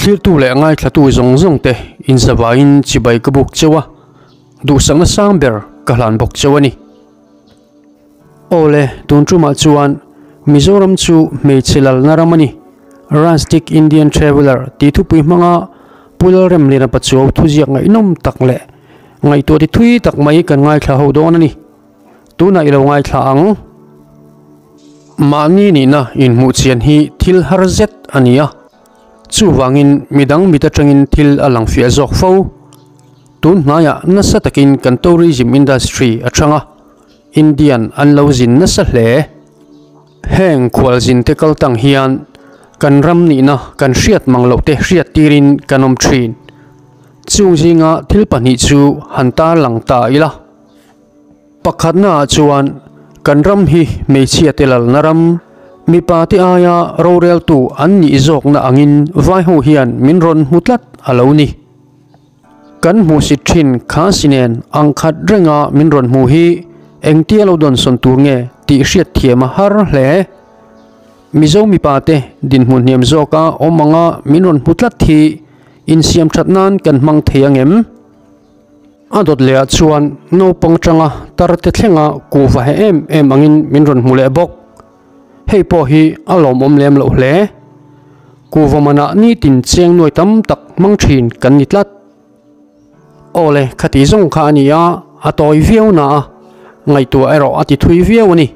Thlirtu leh ngaithlatu zawng zawng te inzavaiin chibai ka buk cheu a, duhsakna sang ber ka hlan bawk cheu a ni. Aw le, tun tumah chuan Mizoram chu hmeichhe lalna ram a ni. Rustic Indian Traveller tih thupui hmanga Pu Lalremliana Pachuau thuziak ngaihnawm tak leh ngaihtuah ti thui tak mai kan ngaithla ho dawn a ni. Tunah i lo ngaithla ang. Mahni nihna inhmuh chian hi thil har zet a ni a, chuvangin midang mit atangin thil a lang fiah zawk fo. Tun hnaiah nasa takin kan tourism industry a chang a, Indian an lo zin nasa hle. Heng khualzin te kal tang hian kan ram nihna kan hriat mang loh te hriat tirin kan awm thin. Chung zinga thil pahnih chu han tarlang ta ila. Pakhatnaah chuan kan ram hi hmeichhia te lalna ram, mipa te aia roreltu an nih zawkna angin vaiho hian min rawn hmu tlat a lo ni. Kan hmuhsit thin kha si nen ang khat renga min rawn hmu hi engtia lo dawnsawn tur nge tih hriat thiam a har hle. Mizo mipa te dinhmun hniam zawka awm anga min rawn hmu tlat hi insiam that nan kan hmang thei angem? A dawt leh ah chuan naupang tanga tar te thlenga kuhva he em em angin min rawn hmu leh bawk. Hei pawh hi a lawmawm lem loh hle. Kuhva manah nitin cheng nuai tam tak hmang thin kan ni tlat. Aw le, khati zawng kha a ni a, a tawi viau na a, ngaihtuah erawh a ti thui viau a ni.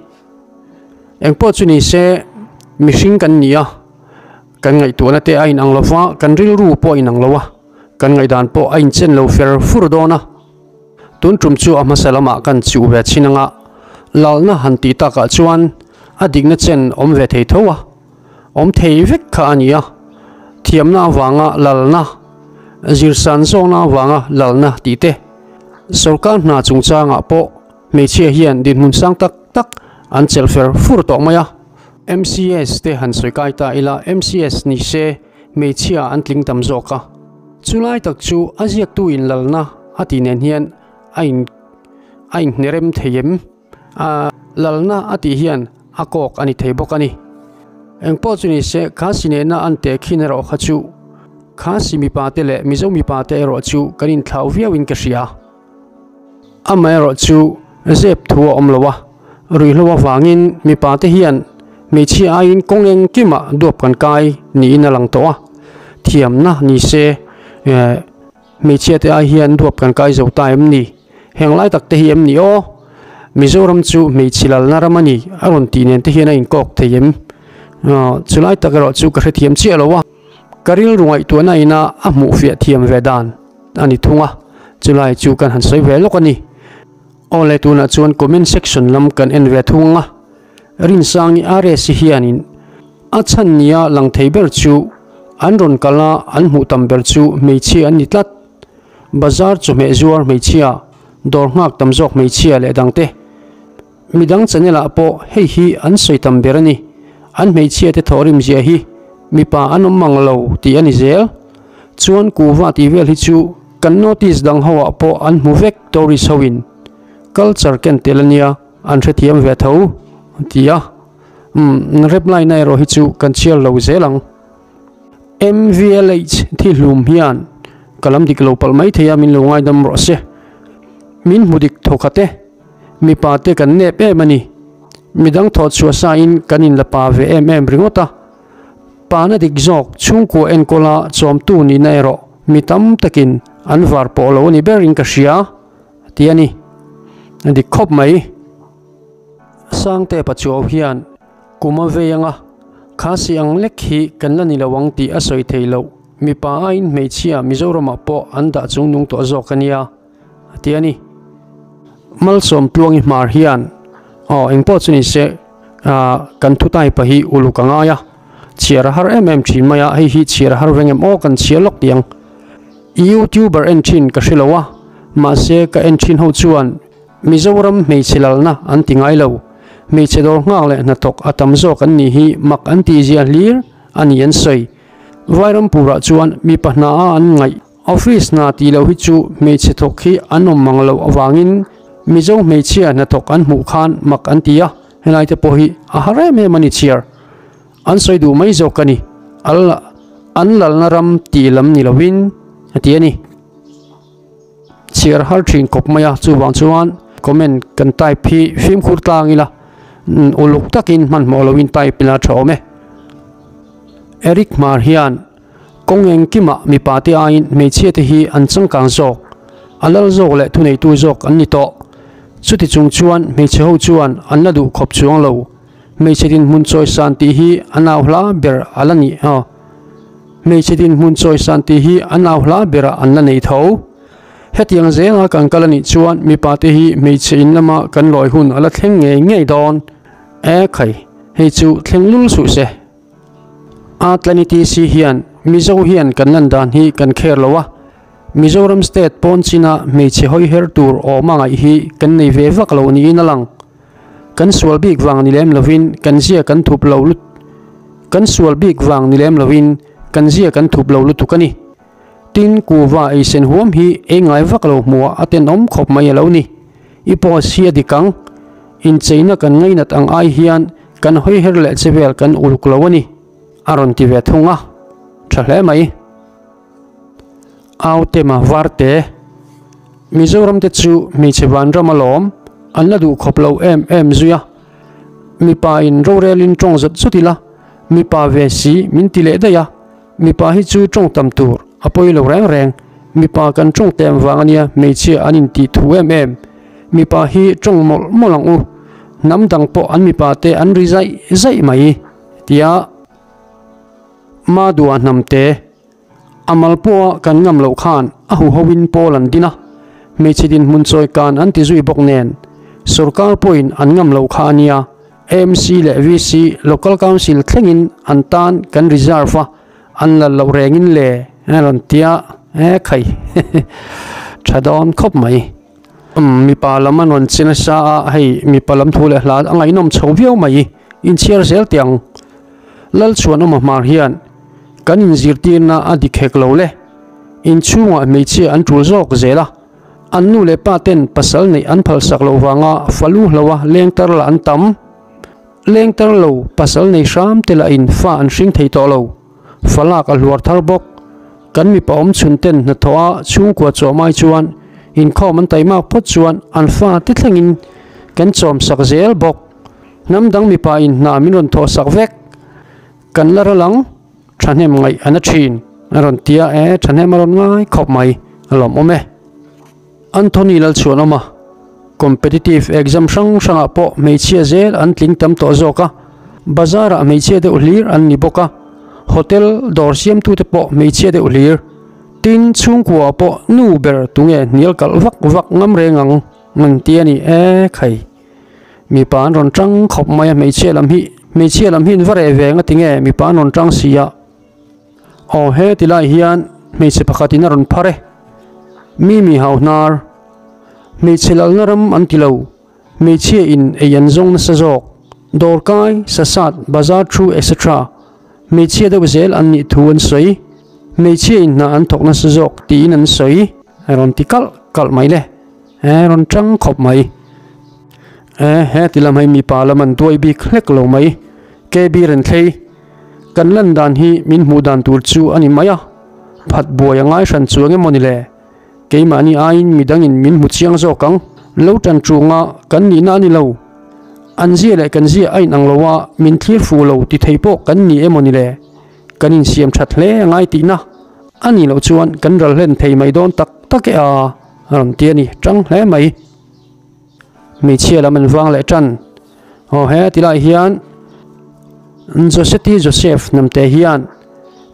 Engpawh chu ni se, mihring kan ni a, kan ngaihtuahna te a inang lo va, kan rilru pawh a inang lo a. Kan ngaihdan pawh a inchen lo fer fur dawn a, tun tum chu a hmasa lamah kan chiu ve chin anga lalna han tih takah chuan a dikna chen awm ve thei tho a, awm thei vek kha a ni a, thiamna avanga lalna, zirsan zawkna avanga lalna tih te, sorkar hna chungchangah pawh hmeichhia hian dinhmun sang tak tak an chelh fer fur tawh mai a. MCS te han sawi kai ta ila, MCS ni se Hmeichhia an tling tam zawk a, chulai tak chu a ziaktu in lalna a tih nen hian a in a inhnerem thei em? A lalna a tih hian a kawk a ni thei bawk a ni. Engpawh chu ni se, kha sinehna an teh khin erawh kha chu kha si mipa te leh Mizo mipa te erawh chu kan inthlau viau in ka hria. Amaherawh chu zep thu a awm lo a, ruihhlo avangin mipa te hian hmeichhia aiin kawng engkimah duap kan kai niin a lang tawh a, thiamna ni se hmeichhia te ai hian duap kan kai zo ta em ni? Heng lai tak te hi em ni aw? Mizoram chu hmeichhe lalna ram a ni a rawn tih nen te hian a inkawk thei em? Chulai tak erawh chu ka hrethiam chiah lo a, ka rilru ngaihtuahna ina a hmuhfiah thiam ve dan. a ni thung a, chulai chu kan han sawi ve lawk a ni. Aw le tunah chuan comment section lam kan en ve thung ang a, Rinsangi RS hianin a chhan nia lang thei ber chu an rawn kal a, an hmuh tam ber chu hmeichhia an ni tlat. Bazar chawhmeh zuar hmeichhia, dawr nghak tam zawk hmeichhia leh dangte. Midang channel ah pawh hei hi an sawi tam ber a ni. An hmeichhia te thawhrim zia hi mipa an awm mang lo tih a ni zel. Chuan kuhva tih vel hi chu kan notice dang ho ah pawh an hmu vek tourist ho in culture ken tel a nia an hrethiam ve tho ti a. Umm reply na erawh hi chu kan chhiar lo zel ang. MVLH thi hlum hian ka lam dik lo palh mai thei a min lo ngaidam rawh se. Min hmu dik thawkhat e. Mipa te kan nep em a ni. Midang thawh chhuah sa in kan in la pa ve em em ringawt a. Pana dik zawk chhungkua enkawla chawmtu nihna erawh mi tam takin an var pawh lo a ni ber in ka hria ti a ni. A dik khawp mai. Sangte Pachuau hian kum a vei anga kha si ang lek hi kan la ni lo ang tih a sawi thei loh. Mipa aiin hmeichhia Mizoramah pawh an dah chungnung tawh zawk a nia. a ti a ni. Malsawm Tluangi hmar hian aw engpawh chu ni se kan thu type hi uluk a ngai a, chhiar a har em em thin mai a, hei hi chhiar a har veng em aw kan chhiar lawk tih ang. Youtuber en thin ka hre lo a, mahse ka en thin ho chuan Mizoram hmeichhe lalna an ti ngai lo, hmeichhe dawr nghak leh hnathawk a tam zawk an nih hi mak an tih zia hlir a ni an sawi. Vairampurah chuan mipa hna a an ngaih. Office hna tih loh hi chu hmeichhe thawk hi an awm mang loh avangin Mizo hmeichhia hnathawk an hmuh khan mak an ti a, helai te pawh hi a har em em a ni chhiar. An sawi duh mai zawk a ni. Al An lalna ram tih lam ni lovin a ti a ni. Chhiar har thin khawp mai a, chuvang chuan comment kan type hi fimkhur tlang ila uluk takin hmanhmawh loin type ila tha awm e. Eric Hmar hian kawng engkimah mipa te aiin hmeichhia te hi an changkang zawk, a lal zawk leh thuneitu zawk an ni tawh. Chuti chung chuan hmeichhe ho chuan an la duh khawp chuang lo. Hmeichhe dinhmun chawisan tih hi an au hla ber a la ni a. Hmeichhe dinhmun chawisan tih hi an au hla berah an la nei tho. Hetiang zela kan kal a nih chuan mipa te hi hmeichhe in lama kan lawi hun a la thleng ngei ngei dawn. E khai, hei chu thleng lul suh se. Atlanity si hian Mizo hian kan lan dan hi kan kher lo a, Mizoram state pawn china hmeichhe hawi her tur awm a ngaih hi kan nei ve vak lo niin a lang. Kan sual bik vang ni lem lovin kan zia kan thup lo lut Kan sual bik vang ni lem lovin kan zia kan thup lo lutuk a ni. Tin, kuva ei sen huam hi ei ngai vak lo hmuah a tenawm khawp mai a lo ni. I post hi a dik ang. Incheina kan ngainat ang ai hian kan hawi her leh che vel kan uluk lo a ni, a rawn ti ve thung a. Tha hle mai. Autema Varte, Mizoram te chu hmeichhe vanram alawm, an la duh khawp lo em em zui a. Mipa in rorelin tawng zut zut ila, mipa ve si min ti leh daih a. Mipa hi chu tawng tam tur a pawi lo reng reng. Mipa kan tawng tlem vang ania hmeichhia an intih thu em em. Mipa hi tawng mawlh mawlh ang u. Hnam dang pawh an mipa te an ri zaih zaih mai tia Madua hnam te a mal pawha kan ngam loh khan a huhoin pawl an din a, hmeichhe dinhmun chawi kan an ti zui bawk nen sorkar pawhin an ngam loh kha a nia. AMC leh VC, Local Council thlengin an tan kan reserve a, an lal loh rengin le a rawn tia e khai tha dawn khawp mai. Mipa lam an rawn che nasa a, hei mipa lam thu leh hla a ngaihnawm chho viau mai, inchhiar zel teh ang. Lalchhuanawma hmar hian kan inzirtirna a dik hek lo le, inchhungah hmeichhia an tul zawk zel a, An nu leh pa ten pasal neih an phalsak loh vanga falu hloa lengtar lah an tam. Lengtar lo pasal nei hram te lahin fa an hring thei tawh lo. Fa lak a hluar thar bawk. Kan mipa awm chhun ten hnathawh a chhungkua chawm ai chuan inkhawm an taimak phawt chuan an fa te thlengin kan chawm sak zel bawk. Hnam dang mipa in hna min rawn thawh sak vek. Kan la ral ang. Thahnem ngaih a na thin a rawn ti a, e thahnem a rawn ngai khawp mai a lawmawm e. Anthony Lalchhuanawma Competitive exam hrang hrangah pawh hmeichhia zel an tling tam tawh zawk a, bazar ah hmeichhia deuh hlir an ni bawk a, hotel dawr siamtute pawh hmeichhia deuh hlir, tin chhungkua ah pawh nu ber tunge hnial kalh vak vak ngam reng ang an ti a ni e khai. Mipa an rawn tang khawp mai a hmeichhia lam hi hmeichhia lam hi in va reh ve nga tinge mipa an rawn tang si a aw he ti lai hian hmeichhe pakhat in a rawn phar e mi mi hau hnar hmeichhe lalna ram an ti lo hmeichhia in ei an zawng nasa zawk dawrkai sasat bazar thu etc hmeichhia deuh zel an nih thu an sawi hmeichhia in hna an thawk nasa zawk tiin an sawi a rawn ti kalh kalh mai le. E rawn tang khawp mai. E he ti lam hei mipa lam an duai bik hlek lo mai. KB Renthlei kan lan dan hi min hmuh dan tur chu a ni mai a, phat buai a ngai hran chuang emaw ni le? Keimahni aiin midangin min hmu chiang zawk ang. Lo tan chunga kan nihna a ni lo. An zia leh kan zia a inang lo a, min thlir fuh lo ti thei pawh kan ni emaw ni le? Kan insiam that hle a ngai tihna a nih loh chuan kan ral hlen thei mai dawn tak tak e a. A rawn ti a ni, tang hle mai. Hmeichhia lam an vang leh tan. Aw he ti lai hian Joseti Joseph hnamte hian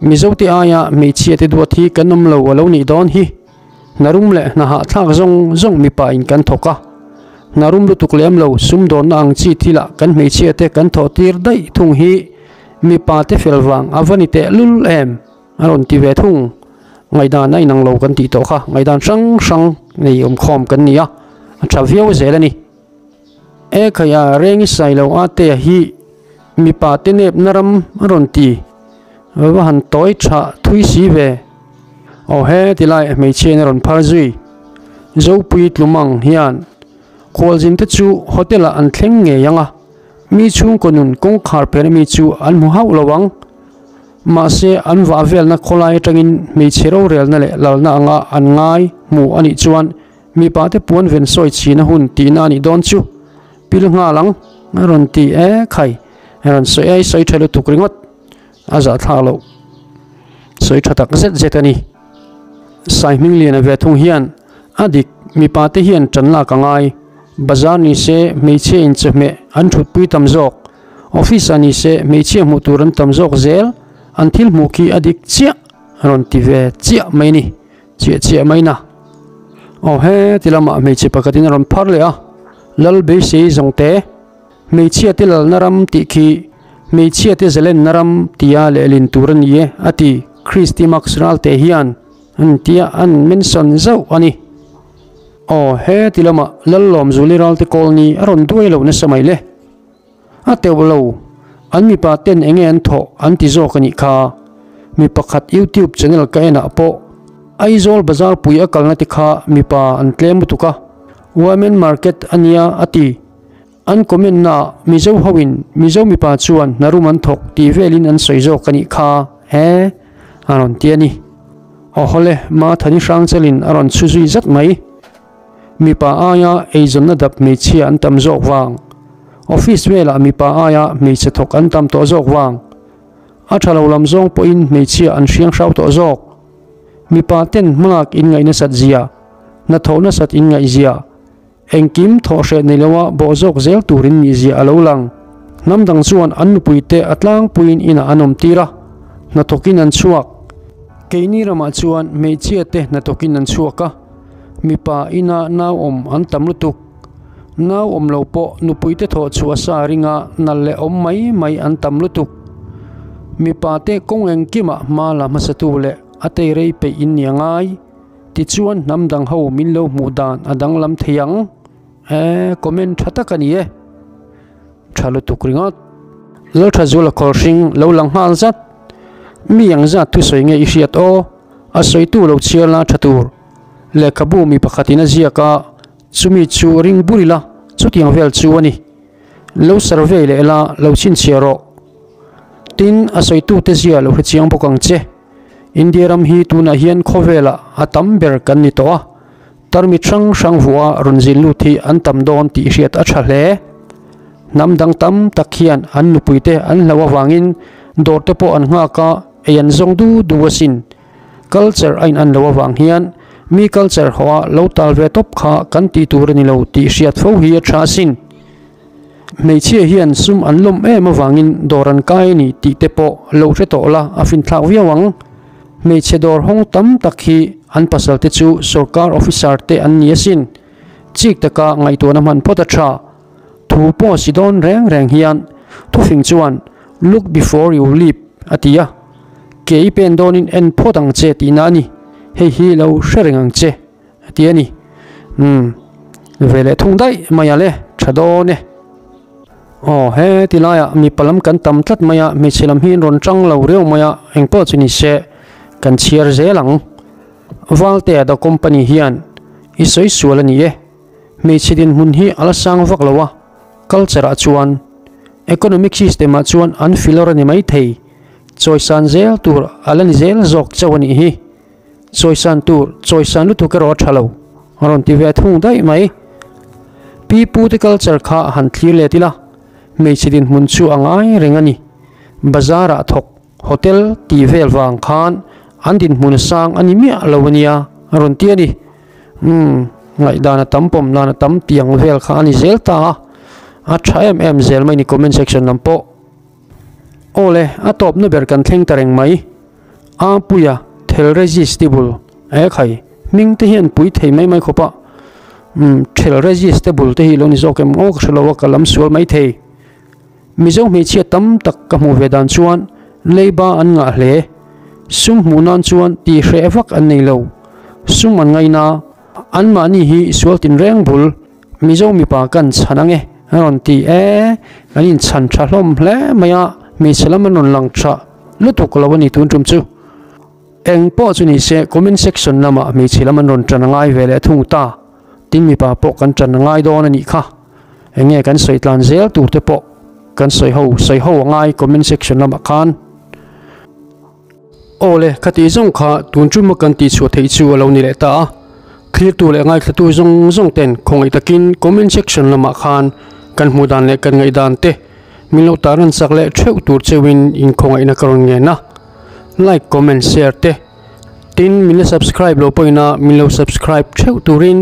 Mizote aia hmeichhia te duat hi kan awm lo a lo nih dawn hi. Hnarum leh hna hahthlak zawng zawng mipa in kan thawk a. Hnarum lutuk lem lo sumdawnna ang chi thilah kan hmeichhia te kan thawh tir daih thung hi mipa te fel vang a va ni teh lul em? A rawn ti ve thung. Ngaihdan a inang lo kan tih tawh kha ngaihdan hrang hrang nei awmkhawm kan ni a, a tha viau zel a ni. E khaia reng i sai lo a te hi mipa te nep na ram a rawn ti. Va han tawi tha thui si ve. Aw he ti lai hmeichhia in a rawn phar zui. Zopui tlumang hian khualzin te chu hotel ah an thleng ngei ang a, mi chhungkaw nun kawngkhar phen ami chu an hmu hauh lo ang. Mahse, an vah velna khawlai atangin hmeichhe rorelna leh lalna anga an ngai hmu a nih chuan mipa te puan ven sawi chhina hun tihna a nih dawn chu. Pil nghal ang, a rawn ti e khai, a rawn sawi ei sawi tha lutuk ringawt, a zahthlak loh sawi tha tak zet zet a ni. Saihmingliana ve thung hian a dik, mipa te hian tan lak a ngai, bazar ni se hmeichhia inchawhmeh an thutpui tam zawk, Office ah ni se hmeichhia hmuh tur an tam zawk zel, an thil hmuh khi a dik chiah a rawn ti ve chiah mai ni, chiah chiah mai na. Aw he ti lamah hmeichhe pakhatin a rawn phar leh a, Lal beisei zawng te, hmeichhia te lalna ram tih khi hmeichhia te zalenna ram tia lehlin tur a ni e a ti, Christy Max Ralte hian an tia an mention zauh a ni. Aw he ti lamah Lal Lawmzuli Ralte Kawlni a rawn duai lo nasa mai le. A teuh lo, an mipa ten enge an thawh an ti zawk a nih kha. Mi pakhat YouTube channel ka en ah pawh Aizawl bazar pui a kalna te kha mipa an tlem lutuk a, women market a nia a ti. An comment na ah Mizo ho in Mizo mipa chuan hna rum an thawk tih velin an sawi zawk a nih kha he a rawn ti a ni. Aw hawle, Mathani Hrangchelin a rawn chhu zui zat mai. Mipa aia eizawnna dap hmeichhia an tam zawk vang. Office velah mipa aia hmeichhe thawk an tam tawh zawk vang. A tha lo lam zawng pawhin hmeichhia an hriang hrau tawh zawk. Mipa ten hmalak in ngaih nasat zia, hnathawh nasat in ngaih zia, engkim thawh hreh nei loa bawh zawk zel turin nih zia a lo lang. Hnam dang chuan an nupui te a tlangpuiin inah an awm tir a, hnathawkin an chhuak. Keini ramah chuan hmeichhia te hnathawkin an chhuak a. Mipa ina nau awm an tam lutuk. Nau awm lo pawh nupuite thawh chhuah sa ringa nalh leh awm mai mai an tam lutuk. Mipa te kawng engkimah hma la hmasatu leh a tei rei peih in ni a ngai. Tichuan hnam dang ho min lo hmuh dan a danglam thei ang. E, comment tha tak a ni e. Tha lutuk ringawt. Lalthazuala Khawlhring lo lang nghal zat. Mi ang zat thusawi nge i hriat aw? A sawitu lo chhiar la tha tur. Lehkhabu mi pakhatin a ziak a, chumi chu ring bur ila, chutiang vel chu a ni. Lo survey leh la, lo chhinchhiah rawh. Tin, a sawitute zia lo hrechiang bawk ang che. India ram hi tunah hian khawvelah a tam ber kan ni tawh a, tarmit hrang hrang vuah rawn zin lut hi an tam dawn tih hriat a tha hle. Hnam dang tam tak hian an nupuite an hlauh avangin dawrte pawh an nghak a, ei an zawng du du asin. Culture a in an lo avang hian mi culture haw a lo tal ve tawp kha kan tih tur a ni lo tih hriat fo hi a tha asin. Hmeichhia hian sum an lawm em avangin dawr an kai a ni tih te pawh lo hre tawh la a finthlak viau ang. Hmeichhe dawr hawng tam tak hi an pasal te chu sorkar officer te an ni asin. Chik taka ngaihtuahna hman phawt a tha. Thu pawh si dawn reng reng hian thufing chuan look before you leap a ti a, ke i pen dawnin en phawt ang che tihna a ni, hei hi lo hre reng ang che a ti a ni. Umm, ve leh thung daih mai a le, tha dawn e. Aw, he ti laiah mipa lam kan tam tlat mai a, hmeichhe lam hi an rawn tang lo riau mai a, engpawh chu ni se kan chhiar zel ang. Valtea the company hian i sawi sual a ni e. Hmeichhe dinhmun hi a la sang vak lo a, culture ah chuan economic system ah chuan an filawr a ni mai thei, chawisan zel tur a la ni zel zawk chauh a nih hi. Chawisan tur chawisan lutuk erawh a tha lo, a rawn ti ve thung daih mai. Pi pu te culture kha han thlir let ila, hmeichhe dinhmun chu a ngai reng a ni. Bazar ah thawk hotel tih vel vang khan an dinhmun a sang a ni miah lo a nia, a rawn ti a ni. Umm, ngaihdan a tam pawm dan a tam tih ang vel kha a ni zel ta a, a tha em em zel mai ni comment section lam pawh. Aw le, a tawpna ber kan thleng ta reng mai. A puia thel resistible e khai, hming te hian pui thei mai mai khawp a. Umm, thel resistible te hi lo ni zawk em aw ka hre lo a, ka lam sual mai thei. Mizo hmeichhia tam tak ka hmuh ve dan chuan leiba an ngah hle. Sum hmuh nan chuan tih hreh vak an nei lo. Sum an ngaina, anmahni hi sual tinreng bul Mizo mipa kan chhan ang e a rawn ti e. Kan inchhan tha hlawm hle mai a, hmeichhe lam an rawn lang tha lutuk lo a ni tun tum chu. Eng pawh chu ni se comment section lamah hmeichhe lam an rawn tan a ngai ve leh thung ta. Tin mipa pawh kan tan a ngai dawn a nih kha. Eng nge kan sawi tlan zel tur te pawh kan sawi ho sawi ho a ngai comment section lamah khan. Aw le, khati zawng kha tun chu maw kan tihchhuah theih chu a lo ni leh ta a. Thlirtu leh ngaithlatu zawng zawng ten khawngaih takin comment section lamah khan kan hmuh dan leh kan ngaihdan te min lo tar an chak leh theuh tur cheuhin inkhawngaihna ka rawn ngen a. Like, comment, share te tin min la subscribe lo pawhin a min lo subscribe theuh turin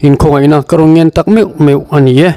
inkhawngaihna ka rawn ngen tak meuh meuh a ni e.